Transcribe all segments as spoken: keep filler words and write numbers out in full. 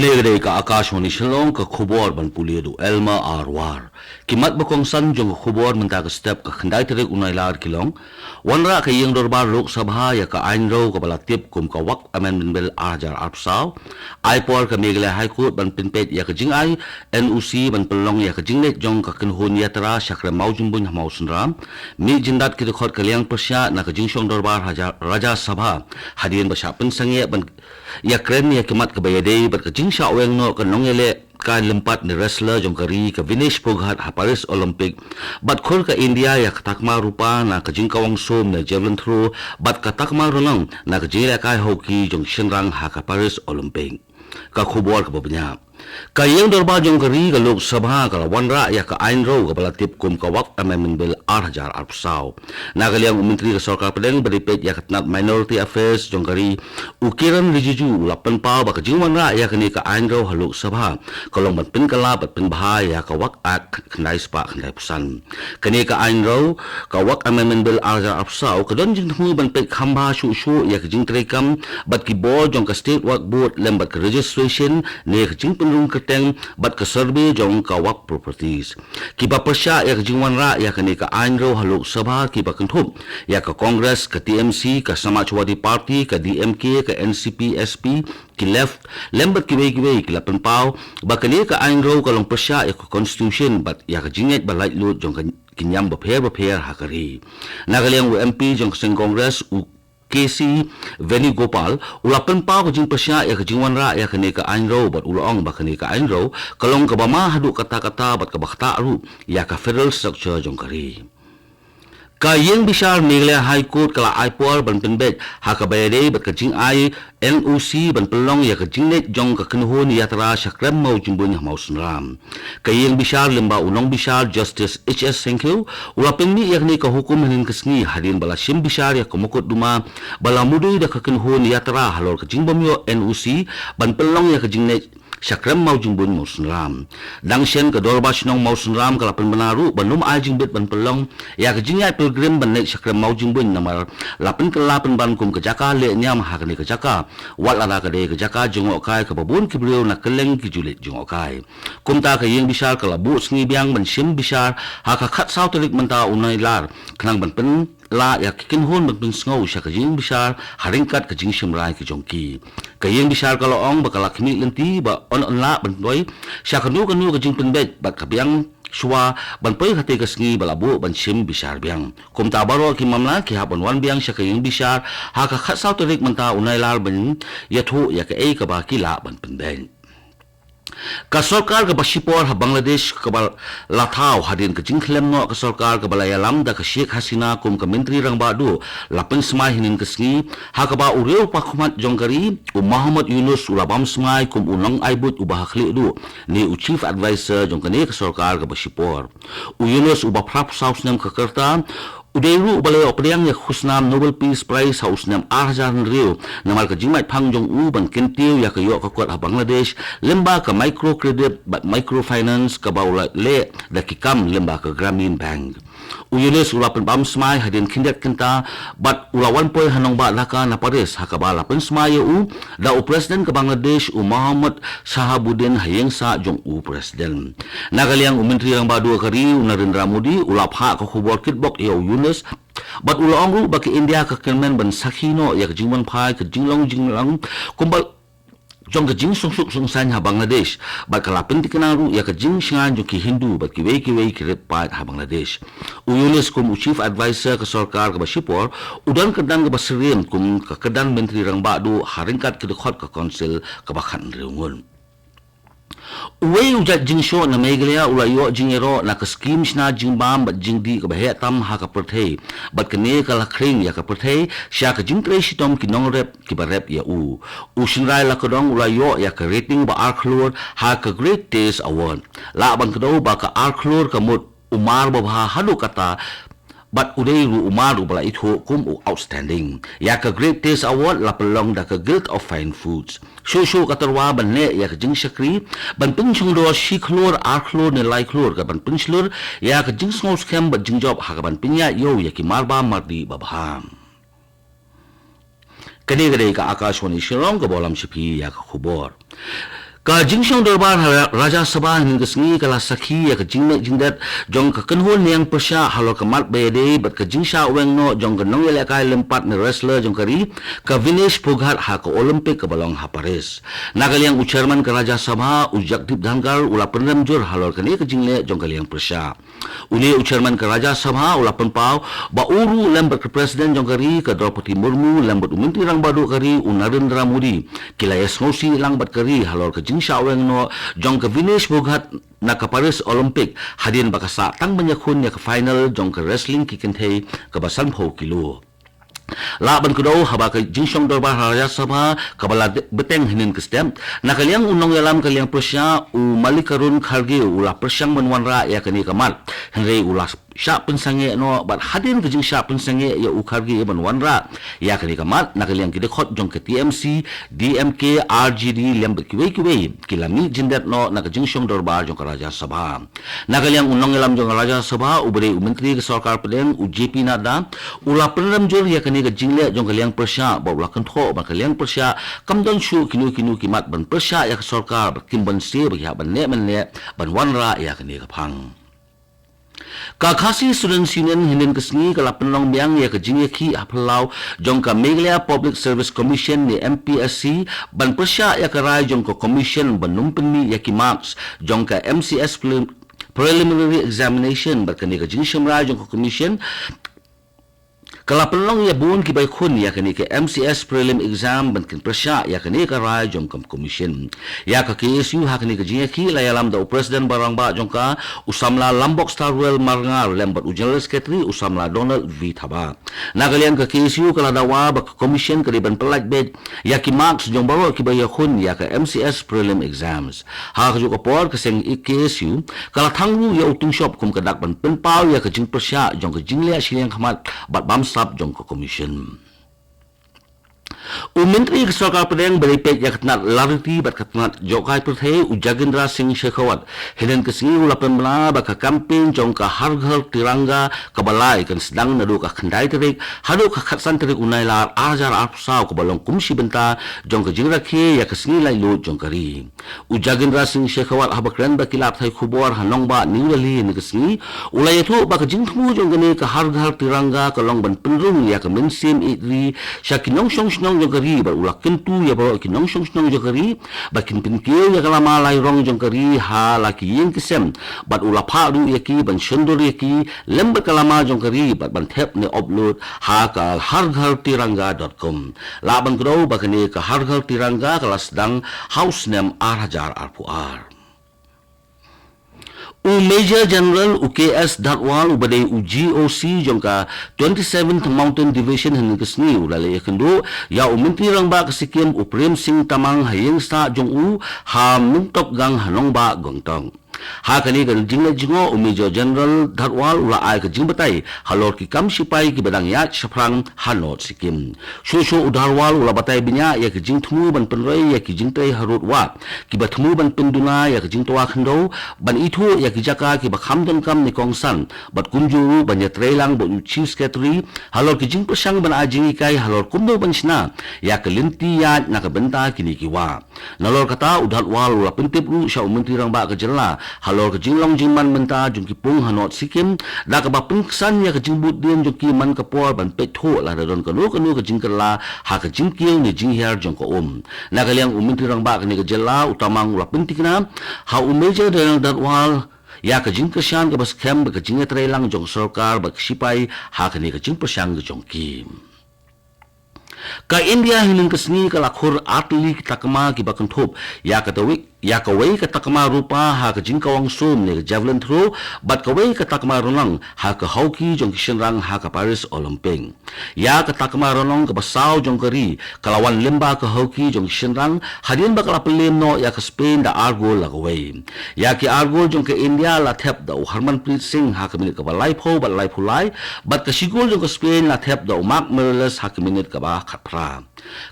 Kane ka dei ka Akashvani Shillong, ka khubor ban pule da u Elma Arwar. Ki mat ba kongsan jong ka khubor mynta ka step ka khyndai tarik u Nailar ki long: wanrah ka ïing dorbar Lok Sabha ïa ka aiñrew kaba la tip kum ka Waqf Amendment Bill ar hajar arphew saw. Ai por ka Meghalaya High Court ban pynpeit ïa ka jingai N O C ban pynlong ïa ka jingleit jong ka kynhun yatra sha krem Mawjymbuin ha Mawsynram. Mih jyndat ki dkhot ka liang pyrshah na ka jingshong dorbar Raja, Rajya Sabha hadien ba shah pynsangeh ban ïakren ïa ki mat kaba ïadei bad ka jingshah weng noh ka nongïalehkai lympat ne wrestler jong ka ri ka Vinesh Phogat ha Paris Olympic, bad khur ka India ïa ka takma rupa na ka jingkawang sum ne javelin throw bad ka takma rynglang na ka jingïalehkai hockey jong shynrang ha ka Paris Olympic. Ka khubor kaba bniah. Ka ïing dorbar jong ka ri ka Lok Sabha ka la wanrah ïa ka aiñrew kaba la tip kum ka Waqf Amendment Bill ar hajar arphew saw. Na ka liang u Myntri ka Sorkar Pdeng ba dei peit ïa ka tnat Minority Affairs jong ka ri, u Kiren Rijiju, u la pynpaw ba ka jingwanrah ïa kane ka aiñrew ha Lok Sabha ka long ban pynkylla bad pynbha ïa ka Waqf Act khyndai spah khyndaiphew san. Kane ka aiñrew, ka Waqf Amendment Bill ar hajar arphew saw, ka don jingthmu ban peit kham bha shuh shuh ïa ka jingtreikam bad ki bor jong ka State Waqf Board lem bad ka registration ne ka jingpynrung kyrteng bad ka survey jong ka Waqf properties. Kiba pyrshah ïa ka jingwanrah ïa kane ka aiñrew ha Lok Sabha kiba kynthup ïa ka Congress, ka T M C, ka Samajwadi Party, ka D M K, ka N C P S P, ki Left lem bad kiwei kiwei ki la pynpaw ba kane ka aiñrew ka long pyrshah ïa ka Constitution bad ïa ka jingngeit ba laitluid jong ka, ki niam bapher bapher ha ka ri. Na ka liang u M P jong ka seng Congress, u K C Venugopal, u la pynpaw ka jingpyrshah ïa ka jingwanrah ïa kane ka aiñrew bad u la ong ba kane ka aiñrew ka long kaba ma haduh katta katta bad kaba ktah ruh ïa ka federal structure jong ka ri. Ka ïing bishar Meghalaya High Court ka la ai por ban pynbeit ha kaba ïadei bad ka jingai N O C ban pynlong ïa ka jingleit jong ka kynhun yatra sha krem Mawjymbuin ha Mawsynram. Ka ïing bishar lyngba u nongbishar Justice H S Syngkiew u la pynmih ïa kane ka hukum hynnin ka sngi hadien ba la shim bishar ïa ka mukotduma ba la mudui da ka kynhun yatra halor ka jingbym ïoh N O C ban pynlong ïa ka jingleit sha krem Mawjymbuin Mawsynram. Dang shen ka Dorbar Shnong Mawsynram ka la pynbna ruh ban ym ai jingbit ban pynlong ïa ka jingïaid pilgrim ban leit sha krem Mawjymbuin namar la pynkylla pynban kum ka jaka leh niam ha kane ka jaka, wat lada ka dei ka jaka jngohkai kaba bun ki briew na kylleng ki julit jngohkai. Kumta ka ïing bishar ka la buh sngi biang ban shim bishar ha ka khatsaw tarik mynta u Nailar khnang ban pyn la ïa ki kynhun ban pynsngew sha ka ïing bishar ha ryngkat ka jingshim rai ka jong ki. Ka ïing bishar ka la ong ba ka la khmih lynti ba yn, yn lah ban poi sha kano kano ka jingpynbeit bad ka biang shuwa ban poi ha kata ka sngi ba la buh ban shim bishar biang. Kumta baroh ki mamla ki hap ban wan biang sha ka ïing bishar ha ka khatsaw tarik mynta u Nailar ban ïathuh ïa kaei kaba ki lah ban pynbeit. Ka sorkar kaba shipor ha Bangladesh kaba la thaw hadien ka jingkhlem noh ka sorkar kaba la ïalam da ka Sheikh Hasina kum ka Myntri Rangbah Duh la pynsmai hynnin ka sngi, ha kaba u riewpakhmat jong ka ri u Muhammad Yunus u la bam smai kum u nongai buit uba ha khlieh duh ne u Chief Adviser jong kane ka sorkar kaba shipor. U Yunus uba phraphew saw snem ka rta, u dei ruh uba la ïoh pdiang ïa ka khusnam Nobel Peace Prize ha u snem ar hajar hynriew namar ka jingmait phang jong u ban kyntiew ïa ka ïoh ka kot ha Bangladesh lyngba ka microcredit bad microfinance kaba u la leh da ki kam lyngba ka Grameen Bank. U Yunus u la pynbam smai hadien khyndiat kynta bad u la wan poi ha nongbah Dhaka na Paris ha kaba la pynsmai ïa u da u President ka Bangladesh u Mohammad Shahabuddin ha ïing sah jong u President. Na ka liang u Myntri Rangbah Duh ka ri u Narendra Modi u la phah ka khubor kitbok ïa u Yunus bad u la ong ruh ba ka India ka kyrmen ban sakhi noh ïa ka jingwanphai ka jinglong jinglang kumba jong ka jingsuk suk saiñ ha Bangladesh bad ka la pyntikna ruh ïa ka jingshngaiñ jong ki Hindu bad kiwei kiwei ki rit paid ha Bangladesh. U Yunus kum u Chief Adviser ka sorkar kaba shipor u don ka dang kaba syriem kum ka kyrdan Myntri Rangbah Duh ha ryngkat ki dkhot ka Council kaba khathynriew ngut. Uwei u jait jingshoh na Meghalaya u la ïoh jingïaroh na ka skim shna jingbam bad jingdih kaba heh tam ha ka pyrthei bad kane ka la khring ïa ka pyrthei sha ka jingtrei shitom ki nongrep kiba rep ïa u. U shynrai la ka dong u la ïoh ïa ka rating ba ar khlur ha ka Great Taste Award. Lah ban kdew ba ka ar khlur ka mut u mar babha haduh katta bad u dei ruh u mar uba la ithuh kum u outstanding. Ïa ka Great Taste Award la pynlong da ka Guild of Fine Foods. Shuh shuh ka tyrwa ban leh ïa ka jingshakri ban pynshongdor shi khlur ar khlur ne lai khlur ka ban pynshlur ïa ka jingsngew skhem bad jingjop ha ka ban pynïaid ïew ïa ki mar bam mar dih babha. Kane ka dei ka Akashvani Shillong kaba lam sha phi ïa ka khubor. Ka jingshong dorbar ha Rajya Sabha hynnin ka sngi ka la sakhi ïa ka jingleh jingdet jong ka kynhun niang pyrshah halor ka mat ba ïadei bad ka jingshah weng noh jong ka nongïalehkai lympat ne wrestler jong ka ri, ka Vinesh Phogat ha ka Olympic kaba long ha Paris. Na ka liang u chairman ka Rajya Sabha, u Jagdeep Dhankhar, u la pynrem jur halor kane ka jingleh jong ka liang pyrshah. Une u chairman ka Rajya Sabha u la pynpaw ba u ruh lem bad ka president jong ka ri ka Draupadi Murmu lem bad u myntri rangbah duh ka ri u Narendra Modi ki la ïasngewsih lang bad ka ri halor ka jingshah weng noh jong ka Vinesh Phogat na ka Paris Olympic hadien ba ka sah tang ban ïakhun ïa ka final jong ka wrestling ki kynthei kaba sanphew kilo. Lah ban kdew haba ka jingshong dorbar ha Rajya Sabha kaba la bteng hynnin ka step, na ka liang u nongïalam ka liang pyrshah u Mallikarjun Kharge u la pyrshang ban wanrah ïa kane ka mat, hynrei u la shah pynsangeh noh bad hadien ka jingshah pynsangeh ïa u Kharge ban wanrah ïa kane ka mat, na ka liang ki dkhot jong ka T M C, D M K, R J D lem bad kiwei kiwei ki la mih jingdet noh na ka jingshong dorbar jong ka Rajya Sabha. Na ka liang u nongïalam jong ka Rajya Sabha uba dei u myntri ka sorkar pdeng u J P Nadda u la pynrem jur ïa kane ka jingleh jong ka liang pyrshah bad u la kynthoh ba ka liang pyrshah kam don shuh kino kino ki mat ban pyrshah ïa ka sorkar bad kim banse ba ki hap ban neh ban neh ban wanrah ïa kane ka phang. Ka Khasi Students Union hynnin ka sngi ka la pynlong biang ïa ka jingïakhih ha phyllaw jong ka Meghalaya Public Service Commission ne M P S C ban pyrshah ïa ka rai jong ka commission ban ym pynmih ïa ki marks jong ka M C S prelim- preliminary examination bad kane ka jingshim rai jong ka commission ka la pynlong ïa bun kiba ïakhun ïa kane ka M C S prelim exam ban kin pyrshah ïa kane ka rai jong ka commission. Ïa ka K S U ha kane ka jingïakhih la ïalam da u president ba rangbah jong ka u samla Lambok Starwell Marngar lem bad u general secretary u samla Donald V Thabah. Na ka liang ka K S U ka la dawa ba ka commission ka dei ban pyllait beit ïa ki marks jong baroh kiba ïakhun ïa ka M C S prelim exams. Ha kajuh ka por ka seng K S U ka la thang ruh ïa u tyngshop kum ka dak ban pynpaw ïa ka jingpyrshah jong ka jingleh shiliang khmat bad bamsap jong ka commission. U myntri ka sorkar pdeng ba dei peit ïa ka tnat lariti bad ka tnat jngohkai pyrthei u Jagendra Singh Shekhawat hynnin ka sngi u la pynbna ba ka campaign jong ka Har Ghar Tiranga kaba lai kan sdang naduh ka khyndai tarik haduh ka khatsan tarik u Nailar ar hajar arphew saw kaba long kum shi bynta jong ka jingrakhe ïa ka sngi laitluid jong ka ri. U Jagendra Singh Shekhawat haba kren bad ki lad pathai khubor ha nongbah New Delhi hynnin ka sngi u la ïathuh ba ka jingthmu jong kane ka Har Ghar Tiranga ka long ban pynrung ïa ka mynsiem ïeit ri sha ki nongshong shnong jong ka ri bad u la kyntu ïa baroh ki nongshong shnong jong ka ri ba kin pynkiew ïa ka lama lai rong jong ka ri ha la ki ïing ki sem bad u la phah ruh ïa ki ban shondur ïa ki lem bad ka lama jong ka ri bad ban thep ne upload ha ka har ghar tiranga dot com. Lah ban kdew ba kane ka Har Ghar Tiranga ka la sdang ha u snem ar hajar arphew ar. U Major General u K S Dhadwal uba dei u G O C jong ka twenty-seventh Mountain Division hynnin ka sngi u la leit ïakynduh ïa u Myntri Rangbah ka Sikkim u Prem Singh Tamang ha ïingsah jong u ha Myntokgang ha nongbah Gangtok. Ha kane ka jingleit jngoh u Major General Dhadwal u la ai ka jingbatai halor ki kam shipai kiba dang ïaid shaphrang ha North Sikkim. Shuh shuh u Dhadwal u la batai bniah ïa ki jingthmu ban pynroi ïa ki jingtrei harud wah kiba thmu ban pynduna ïa ka jingtwa khyndew, ban ithuh ïa ki jaka kiba kham donkam ne kongsan bad kumjuh ruh ban ïatreilang bad u Chief Secretary halor ki jingpyrshang ban ai jinghikai halor kumno ban shna ïa ka lynti ïaid na ka bynta kine ki wah. Nalor kata u Dhadwal u la pyntip ruh sha u Myntri Rangbah ka jylla halor ka jinglong jingman mynta jong ki pung ha North Sikkim da kaba pynksan ïa ka jingbuddien jong ki man ka por ban peit thuh lada don kano kano ka jingkylla ha ka jingkiew ne jinghiar jong ka um. Na ka liang u Myntri Rangbah kane ka jylla u Tamang u la pyntikna ha u Major General Dhadwal ïa ka jingkyrshan kaba skhem bad ka jingïatreilang jong ka sorkar bad ka shipai ha kane ka jingpyrshang ka jong ki. Ka India hynnin ka sngi ka la khur artylli ki takma kiba kynthup ïa ka tawei ïa kawei ka takma rupa ha ka jingkawang sum ne ka javelin throw bad kawei ka takma rnong ha ka hockey jong ki shynrang ha ka Paris Olympic. Ïa ka takma rnong kaba saw jong ka ri ka la wan lyngba ka hockey jong ki shynrang hadien ba ka la pynlem noh ïa ka Spain da ar gol la kawei. Ïa ki ar gol jong ka India la thep da u Harmanpreet Singh ha ka minit kaba laiphew bad laiphew lai bad ka shi gol jong ka Spain la thep da u Marc Miralles ha ka minit kaba khatphra.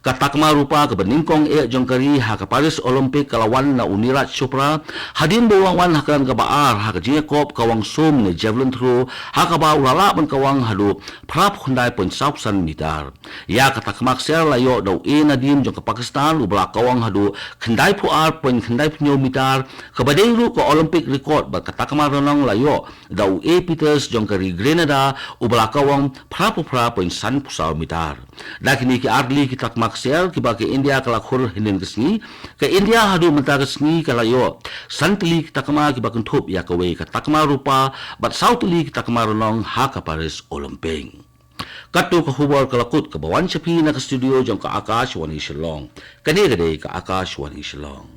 Ka takma rupa kaba nyngkong eh jong ka ri ha ka Paris Olympic ka la wan na u Neeraj Chopra, hadien ba u la wan ha ka kyrdan kaba ar ha ka jingïakop kawang sum ne javelin throw, ha kaba u la lah ban kawang haduh phra phew khyndai point saw san meter. Ïa ka takma ksiar la ïoh da u A Nadeem jong ka Pakistan, uba la kawang haduh khyndai phew ar point khyndai phew meter, kaba dei ruh ka Olympic record, bad ka takma rnong la ïoh da u A Peters jong ka ri Grenada, uba la kawang phra phew phra point san phew saw meter. Da kine ki ar tylli ki takma ksiar kiba ka India ka la khur hynnin ka sngi, ka India haduh mynta ka sngi ka la ïoh san tylli ki takma kiba kynthup ïa kawei ka takma rupa, bad saw tylli ki takma rnong ha ka Paris Olympic. Katto ka khubor ka la kut kaba wan sha phi na ka studio jong ka Akashvani Shillong. Kane ka dei ka Akashvani Shillong.